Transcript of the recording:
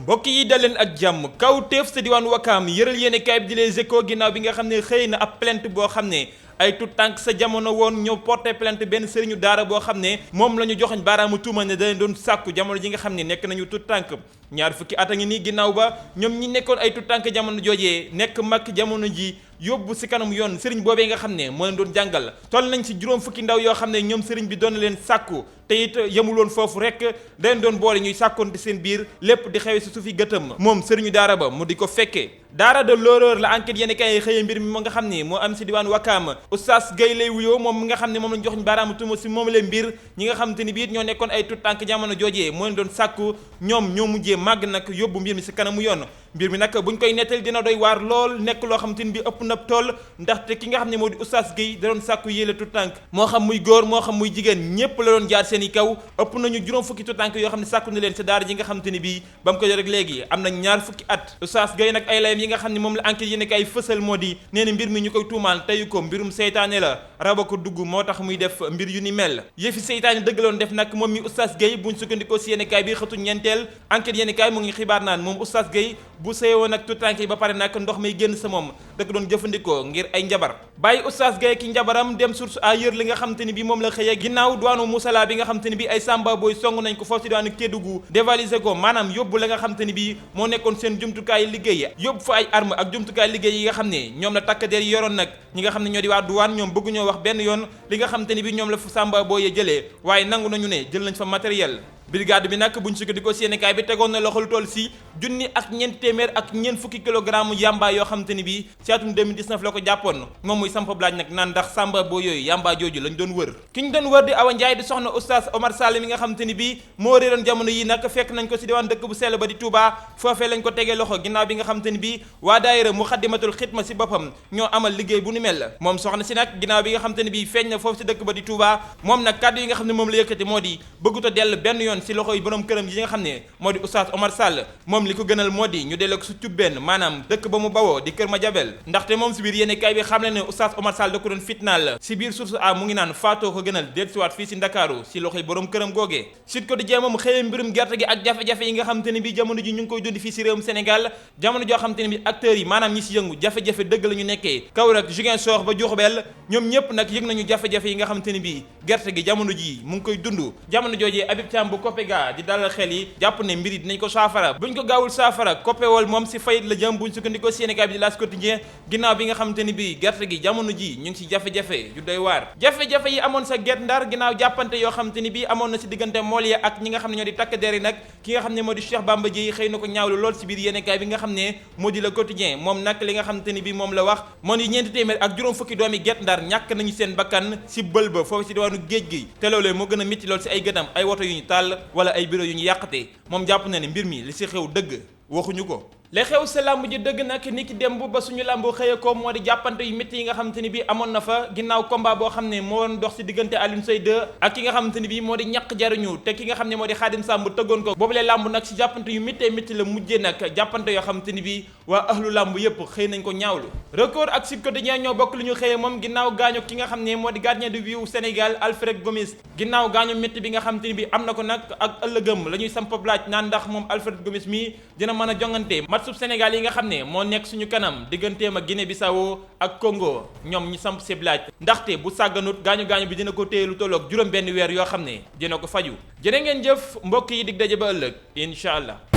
mbokk yi dal leen ak jàmm kawteef sa diwaan Wakaam yëral yéene kaay bi di Les Échos ginnaaw bi nga xam ne xëy na ab plainte boo xam ne ay tout tànk sa jamono woon ñoo porté plainte benn sëriñu daara boo xam ne moom la ñu joxoñ baaraamu tuuma ne da leen doon sàkku jamono ji nga xam ne nekk nañu tout tànk ñaar fukki at a ngi nii ginnaaw ba ñoom ñi nekkoon ay tout tànk jamono joojee nekk mag jamono ji yóbbu si kanam yoon sëriñ boobee nga xam ne moo leen doon jàngal toll nañ si juróom fukki ndaw yoo xam ne ñoom sëriñ bi doon na leen sàkku te it yemuloon foofu rek da leen doon boole ñuy sàkkoonte seen biir lépp di xewe si suufi gëtëm moom sëriñu daara ba mu di ko fekkee daara de l'horreur la enquête yéen kay xëye mbir mi moo nga xam ne moo am si diwaan Wakaam Oustaz Gueye lay wuyoo moom mi nga xam ne moom lañ jox ñu baaraamu tuuma si moom leen mbir ñi nga xam te ni biir ñoo nekkoon ay tout tànk jamono joojee moo leen doon sàkku ñoom ñoo mujjee màgg nag yóbbu mbir mi si kanamu yoon mbir mi nag buñ koy nettali dina doy waar lool nekk loo xam te ni bi ëpp na tool ndaxte ki nga xam ne moo di Oustaz Gueye da doon sàkku yéele tout tànk moo xam muy góor moo xam muy jigéen ñépp la doon jaar seen i kaw ëpp nañu juróom fukki tout tànk yoo xam ne sàkku na leen sa daara ji nga xam te ni bii ba mu ko yor rek léegi am na ñaar fukki at Oustaz Gueye nag ay layam yi nga xam ne moom la enquête yéen kay fësal moo di nee na mbir mi ñu koy tuumaal teyu ko mbirum seytaane la raba ko dugg moo tax muy def mbir yu ni mel yëfi seytaane dëgg loon def nag moom mi Oustaz Gueye buñ sukkandikoo si yéen kaay bi xëtu ñeenteel enquête yéen kaay mu ngi xibaar naan moom Oustaz Gueye bu seyoon ak tout tànk yi ba pare nag ndox may génn sa moom dëkk doon jëfandikoo ngir ay njabar bàyyi Oustaz Gueye ki njabaram dem source à yër li nga xam te ni bi moom la xëyee ginnaaw duwaanu Moussala bi nga xam te ni bi ay samba booy song nañ ko foofu si diwaanu Kédougou dévaliser ko maanaam yóbbu la nga xam te ni bi moo nekkoon seen jumtukaay liggéey yóbbu fa ay arme ak jumtukaay liggéey yi nga xam ne ñoom la takk der yi yoroon nag ñi nga xam ne ñoo di waa duwaan ñoom bëgguñoo wax benn yoon li nga xam te ni bi ñoom la fa samba booyee jëlee waaye nangu nañu ne jël nañ fa matériel brigade bi nag buñ sukkandikoo si yéenekaay bi tegoon na loxo lu toll si junni ak ñeent téeméer ak ñeent fukki kilogramme yamba yoo xam te ni bii si atum 2019 la ko jàppoon moom muy samp blaaj nag naan ndax samba boo yooyu yamba jooju lañ doon wër ki ñu doon wër di Awa Ndiaye di soxna Oustaz Omar Sall mi nga xam te ni bii moo réeroon jamono yi nag fekk nañ ko si diwaan dëkk bu sell ba di Touba foofee lañ ko tegee loxo ginnaaw bi nga xam te ni bii waa daayira Muxaddamatul Xidma si boppam ñoo amal liggéey bu ni mel moom soxna si nag ginnaaw bi nga xam te ni bii feeñ na foofu si dëkk ba di Touba moom nag kàddu yi nga xam ne moom la yëkkati moo di bëgguta dell benn yoon si loxo yi borom yi nga xam ne moo di Oustaz Omar Sall moom li ko gënal moo di ñu delloo ko su cubbeen maanaam dëkk ba mu bawoo di Kër Madiabel ndaxte moom si biir yéenekaay bi xam ne Oustaz Omar Sall da ko doon fitnaal si biir source a mu ngi naan faatoo ko gënal dellusiwaat fii si Ndakaaru si loxoy borom këram googee Sud Quotidien moom xëyee mbirum gerte gi ak jafe-jafe yi nga xam te ne bi jamono ji ñu ngi koy dund fii si réewum Sénégal jamono joo xam te ne bi acteurs yi maanaam ñi si yëngu jafe-jafe dëgg la ñu nekkee Kaolack Ziguinchor ba Diourbel ñoom ñëpp nag yëg nañu jafe-jafe yi nga xam te ne bi gerte gi jamono ji mu ngi koy dund jamono joojee Habib Thiam bu Copega di dalal xel yi jàpp ne mbir yi dinañ ko saafara buñ ko gaawul saafara Copéol moom si fayit la jëm buñ sukkandikoo si yéenekaay bi di L'As Quotidien ginnaaw bi nga xamante ni bii gerte gi jamono ji ñu ngi si jafe-jafe yu doy waar jafe-jafe yi amoon sa Guet Ndar ginnaaw jàppante yoo xamante ni bii amoon na si diggante mool ya ak ñi nga xam ne ñoo di takk der yi nag ki nga xam ne moo di Cheikh Bamba Dièye xëy na ko ñaawlu lool si biir yéenekaay bi nga xam ne moo di Le Quotidien moom nag li nga xamante ni bii moom la wax moo di ñeenti téeméer ak juróom fukki doomi Guet Ndar ñàkk nañu seen bakkan si bël ba foofu si diwaanu géej gi te loolee moo gën a métti lool si ay gëtam ay woto yu ñu tàll wala ay bureau yu ñu yàqate moom jàpp na ne mbir mi li si xew dëgg waxuñu ko li xew sa làmb ji dëgg nag ni ki démb ba suñu làmb xëye ko moo di jàppante yu métti yi nga xamante ni bii amoon na fa ginnaaw combat boo xam ne moo doon dox si diggante Alioune Seye 2 ak ki nga xamante ni bii moo di ñàkk jariñu te ki nga xam ne moo di Xaadim Samb tëggoon ko boobulee làmb nag si jàppante yu méttee métti la mujjee nag jàppante yoo xamante ni bii waa ahlu làmb yépp xëy nañ ko ñaawlu record ak Sud Quotidien ñoo bokk lu ñu xëye moom ginnaaw gaañu ki nga xam ne moo di gardien de but Sénégal Alfred Gomis ginnaaw gaañu métti bi nga xamante ni bii am na ko nag ak ëllëgëm la ñuy samp laaj naan ndax moom Alfred Gomis mi dina mën a jongante match Sénégal yi nga xam ne moo nekk suñu kanam digganteem ak Guinée Bissau ak Congo ñoom ñu samp seen laaj ndaxte bu sàgganut gaañu-gaañu bi dina ko téye lu tolloog juróom benn weer yoo xam ne dina ko faju jërë ngeen jëf mbokk yi dig daje ba ëllëg incha allah